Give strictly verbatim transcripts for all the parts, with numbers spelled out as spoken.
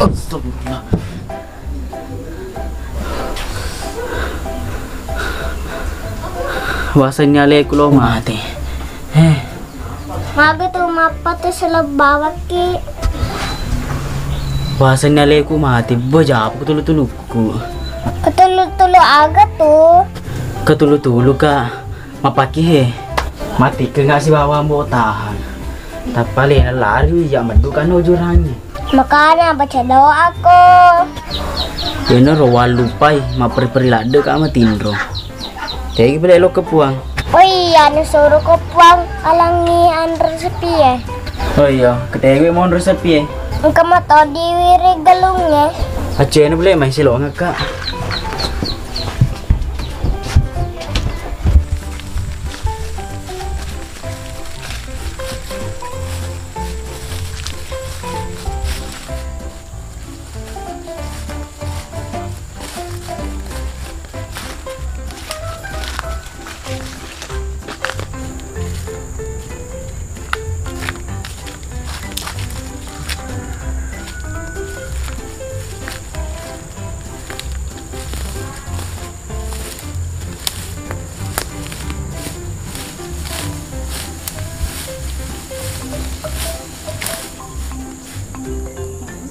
Astagfirullah. Wasenni aleku lo mate. Eh. Maga tu mappa tu selebawakki. Wasenni aleku mate, bejapku tulu-tulukku. Ketulu-tulu aga tu? Ketulu-tulu ka. Mapakki he. Mati ke nggak sibawa mbo tahan. Tappa lena lari iya meddu kan ujurangi. Makana baca doa ko. Yenaro wallupai mapperi-peri ladde ka matinro. Tegi pale lo ke puang. Oh iya, nasoro ko puang alangi anre sepie. Oh iya, ketegi mau anre sepie. Engka matodi wiri galungnge. Acena pale mai silongakka.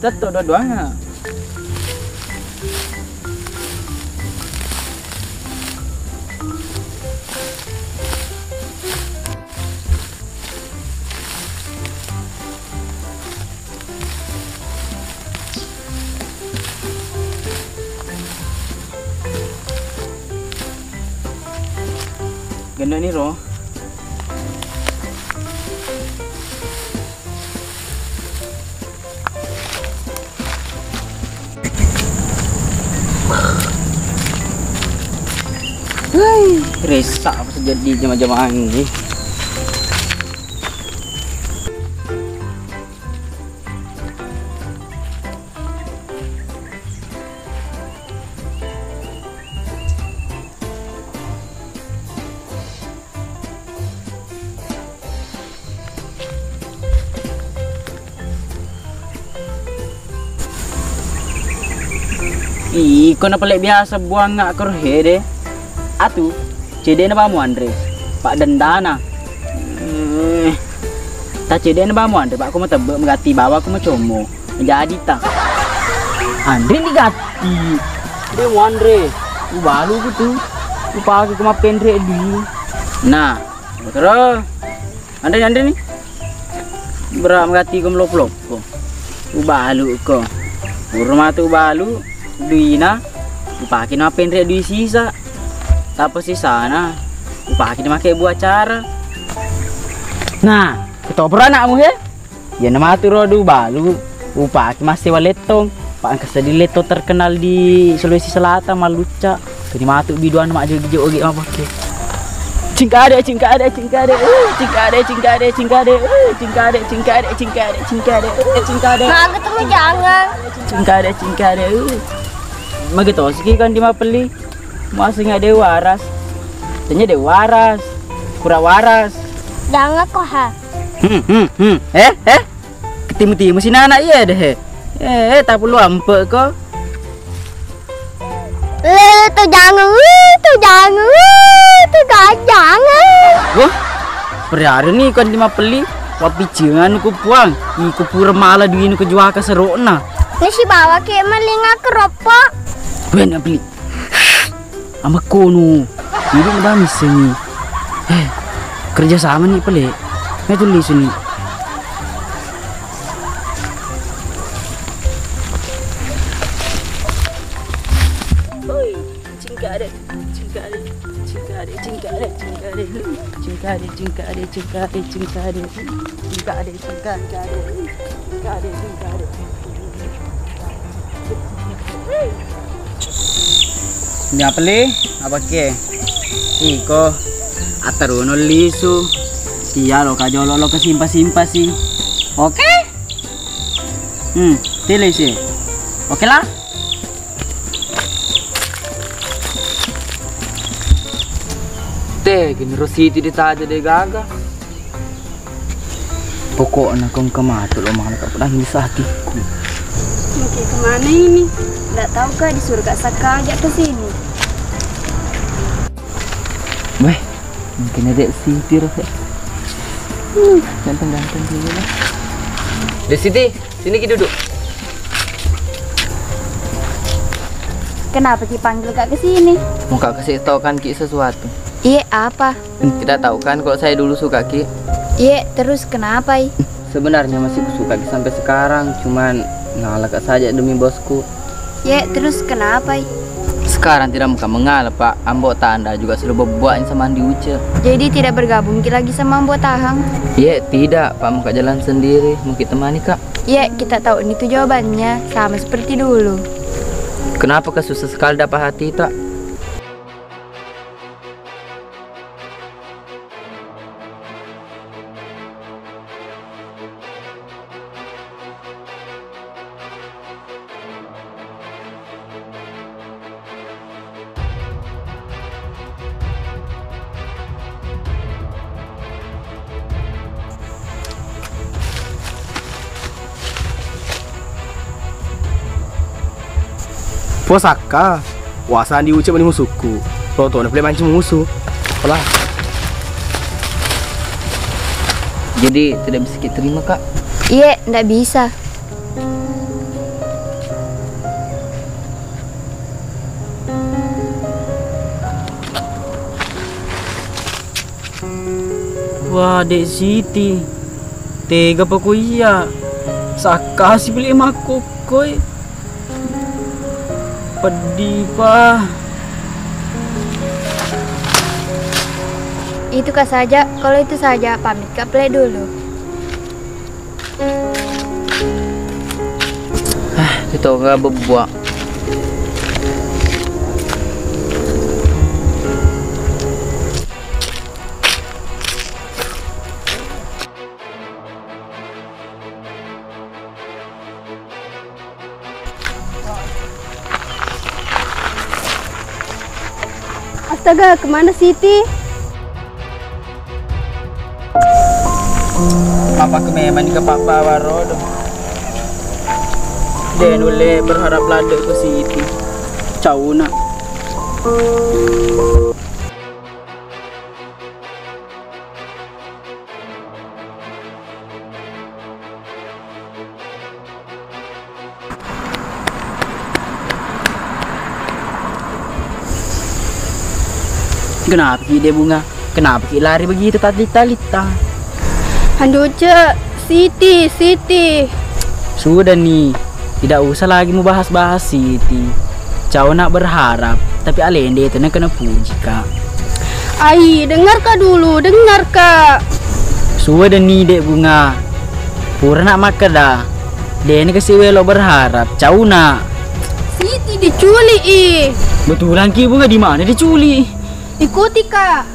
Tetto dua-duanya. Gendoni ro. Hei, resa apa sejadi jama-jama ini. Ih, ko na pale biasa buang nggak kero hede. Atu, cedena bamu anre. Pak dendana. Eh, ta cedena bamu anre, Pak, ko matebbe megati bawa ko macommo. Jadi ta. Anre digatti. De muanre. Ubalu ku tu. Upake ko mappenre di. Nah, terus. Anre, anre ni. Bera megati ko melop-lop ko. Ubalu ko. Pura matu ubalu duina. Upake mappenre dui sisa. Tappa sisana. Upake make buah cara. Nah, ketopro anakmu he. Iyana matu ro du balu, upake massewa lettong. Pa engka seddi lettong terkenal di Sulawesi Selatan, Mallucca. Keni matu biduanna majjogi-jogi mapakke. Cingkade, cingkade, cingkade, eh, cingkade, cingkade, cingkade, eh, cingkade, cingkade, cingkade, cingkade, eh, cingkade. Maga tu jangan. Cingkade, cingkade, eh. Magi tosiki kan di mapelli. Muaseng de waras. Tanya de waras. Pura waras. Jangan ko ha. Hmm, hmm, hmm. Eh, eh. Ketimu-timu si nana iya deh. Eh, eh, tak perlu ampe ko. Eh, tu jangan, eh, tu jangan, eh, tu jangan. Wah, periare ni kan di mapelli. Wapiccingan ku puang. Iku pura mala duinu ke juaka serokna. Nasi bawa ke malinga keropok. Wen beli. Amakkono. Ibu udah misengi. Eh, kerja sama nih pele. Nggak tulis ini. Oi, cingkade, cingkade, cingkade, cingkade, cingkade, cingkade, cingkade, cingkade, cingkade, cingkade, cingkade, cingkade, cingkade. Ini apa le? Apa ke? Iko attaruno lisu. Iya lo kajolo lo kesimpa-simpa sih. Oke? Hmm, tili sih. Oke lah. Te, generosity ditaja de gaga. Pokokna ko engka matu lo mala tak pernah bisa hatiku. Mungkin kemana ini? Nggak tahu, Kak, disuruh Kak Saka ajak ke sini. Weh, mungkin ada Siti rasanya. Hmm, ganteng-ganteng juga lah. Dek Siti, sini ki duduk. Kenapa ki panggil Kak ke sini? Mau Kak kasih tahu kan ki sesuatu. Iya, apa? Kita tahu kan kalau saya dulu suka ki. Iya, terus kenapa i? Sebenarnya masih kusuka ki sampai sekarang, cuman ngalah Kak saja demi bosku. Iya, terus kenapa i? Sekarang tidak muka mengalah, Pak. Ambo Tanda juga sudah berbuat sama Andi Uce. Jadi tidak bergabung ki lagi sama Ambo Tahang? Iya, tidak, Pak. Muka jalan sendiri, mau kita temani, Kak. Iya, kita tahu ini tuh jawabannya, sama seperti dulu. Kenapa Kak susah sekali dapat hati, tak? Posakka, wasang diucap mani musukku. Lo tona pole manci musu. Apalah. Jadi tidak bisa kita terima, Kak? Iye, ndak bisa. Wah, Dek Siti, tega pa ko iya? Sakkasi pale makkokkoi. Peddi pa. Itu kak saja, kalau itu saja, pamit kak pale dulu. Ah, itu gak bebuak. Astaga, kemana Siti? Apa ke memang ke papa warodo? De nulle berharap ladde ke Siti. Cauna. Kenapa ki, Dek Bunga? Kenapa ki lari begitu talitta-litta? Aduh, Cek, Siti, Siti. Sudah ni, tidak usah lagi mubahas-bahas Siti. Cau nak berharap, tapi alende itu nak kena puji, Kak. Ai, dengar kak dulu, dengar kak. Sudah ni, Dek Bunga. Pura nak makkeda, dena kasi welo berharap, cau nak. Siti diculik i. Betulan ki, Bunga, di mana diculik? Ikuti kak.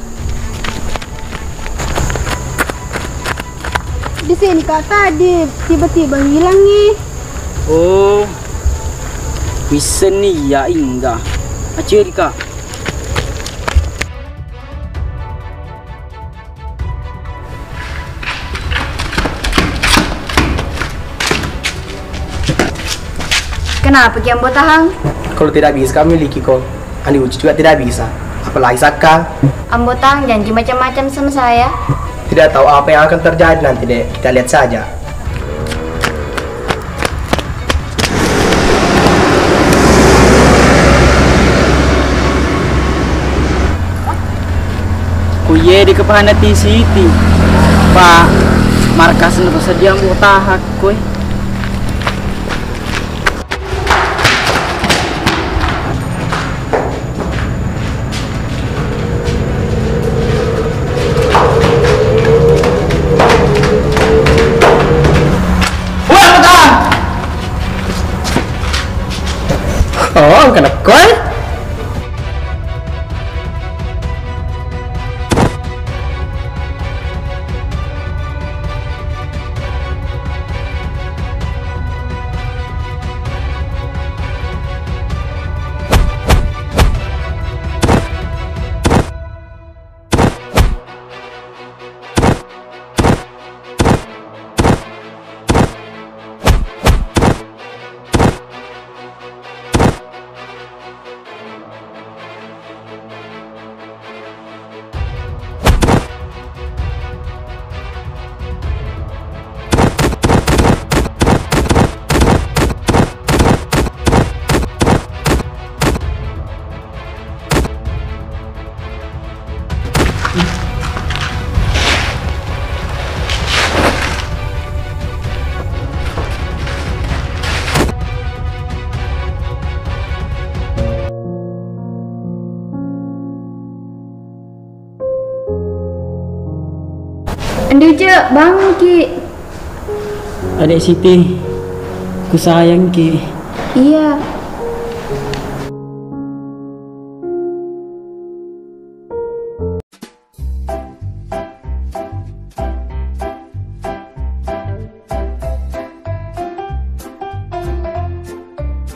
Di sini kak tadi, tiba-tiba hilang i. Oh, wisseng ni iya, ingga. Aceri kak. Kenapa ki Ambo Tahang? Kalau tidak bisa kami miliki ko, Andi Uci juga tidak bisa. Apalagi Sakka. Ambo Tahang janji macam-macam sama saya. Tidak tahu apa yang akan terjadi nanti, Dek. Kita lihat saja. Kuye di kepahana ti Siti. Pak, markas na sedia Ambo Tahang, koy. Wah, Ambo Tahang! Oh, kena kol? Andi Uce, bangunki. Adek Siti, ku sayangki. Iya.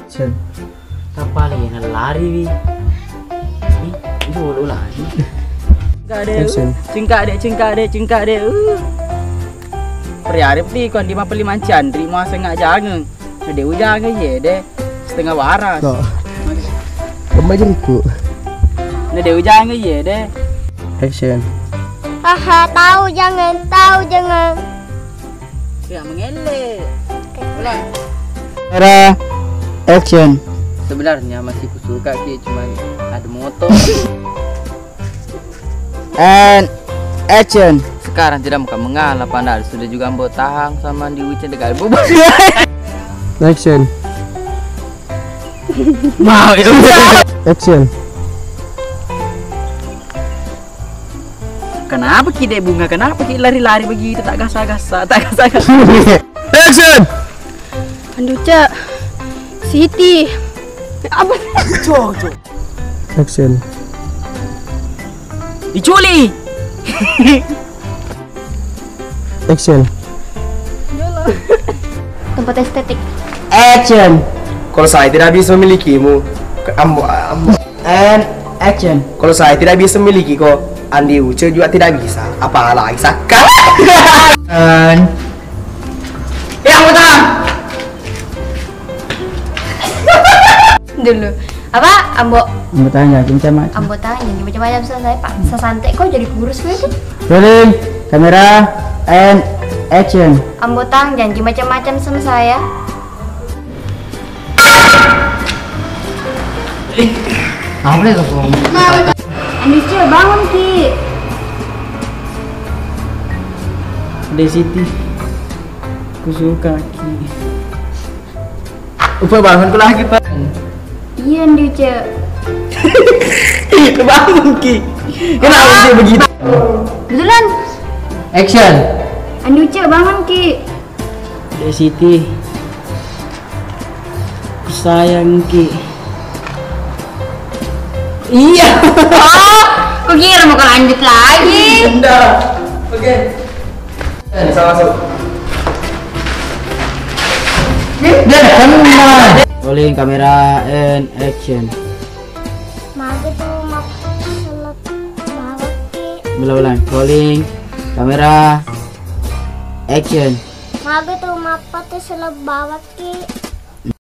Sen. Tappa lagi nalari wi. Ih, itu ulang lagi. Cingkak deh, Action. Cingkak deh, cingkak deh, cingkak deh. Uh. Priarip di kon di mapeli manci andri mau sengak jangan. Ada ujang ye deh. Setengah waras. Kok. Kembali jeriku. Ada ujang ye deh. Action. Haha, tahu jangan, tahu jangan. Ya, mengele. Ulang. Kamera, action. Sebenarnya masih kusuka ki, cuman ada motor. And action. Sekarang tidak bukan mengalah, padahal sudah juga Ambo tahan sama di Ucen dekat bubur. Action. Mau ya. Action. Kenapa ki dek Bunga? Kenapa ki lari-lari begitu? Tak gasa-gasa, tak gasa-gasa. Action. Anduca, Siti. Apa? Cok, cok. Action. Diculi. Action. Tempat estetik. Action. Kalau saya tidak bisa memilikimu, ke-, ambo, ambo. And action. Kalau saya tidak bisa memiliki kok, Andi Uce juga tidak bisa. Apalagi Saka. And. Ya, Ambo Tang. Dulu. Apa? Ambo. Ambo Tang, ya, macam-macam. Ambo Tang, janji macam-macam sama saya, Pak. Sesantai kok jadi kurus gue itu. Rolling, kamera, and action. Ambo Tang, janji macam-macam sama saya. Apa itu, Kong? Andi Uce, bangun ki. Dek Siti, kusuka ki. Upa, bangun ku lagi, Pak. Iya, Andi Uce. Bangun ki. Kenapa dia begitu? Betulan. Action. Andi Uce, bangun ki. Dek Siti, ku sayang ki. Iya. Oh, ku kira mau lanjut lagi. Enggak. Oke. Eh, bisa masuk. Dia kena. Rolling, kamera, and action. Magi tu mappaselep bawakki. Ulang-ulang. Rolling, kamera, action. Magi tu mappaselep bawakki.